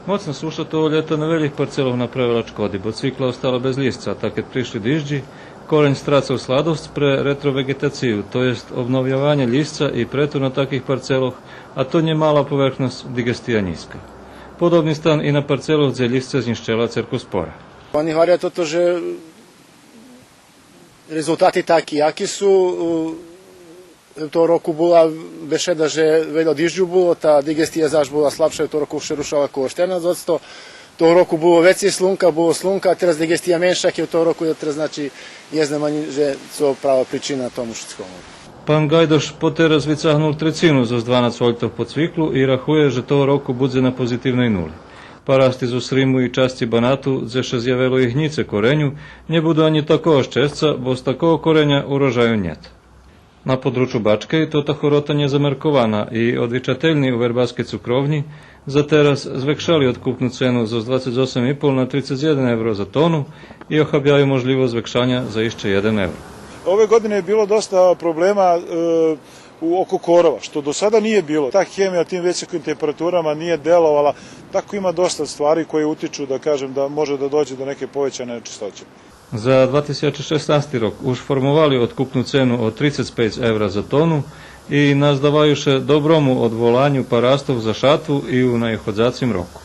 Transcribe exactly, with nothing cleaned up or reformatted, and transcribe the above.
Моцна суша того лєта на велїх парцелох направела шкоди, бо цвикла остала без лїсца, та кед пришли дижджи, корень страцел сладосц пре ретровеґетацию, то єст обновйованє лїсца, и прето на таких парцелох, а то нє мала поверхносц, диґестия нїзка. Подобни стан и на парцелох дзе лїсце знїщела церкуспора. Они гваря тото же резултати таки яки су, у, того року була бешеда же вельо дижджу було, та диґестия заш була слабша, того року ше рушала коло штернац одсто, того року було вецей слунка, було слунка, а тераз диґестия менша, кед того року, тераз, значи, нє знам анї же цо права причина тому шицкому. Пан Ґайдош потераз вицагнул трецину зоз дванац вольтох по цвиклу и рахує же того року будзе на позитивней нули. Парасти зоз Сриму и часци Банату, дзе ше зявело и гнїце кореню, нє буду анї такого щесца, бо з такого кореня урожаю нєт. На подручу Бачкей тота хорота нєзамеркована и одвичательни у вербаскей цукровнї за тераз звекшали одкупну цену зоз двацец осем и пол на трицец єден евро за тону и охабяю можлївосц звекшаня за ище єден евро. Ove godine je bilo dosta problema, e, u, oko korova, što do sada nije bilo. Ta hemija u tim visokim temperaturama nije delovala, tako ima dosta stvari koje utiču, da kažem, da može da dođe do neke povećane nečistoće. За два тисячи шеснасти рок уж формовали одкупну цену од трицец пейц евра за тону и наздаваю ше доброму одволаню парастох за шатву и у наиходзацим року.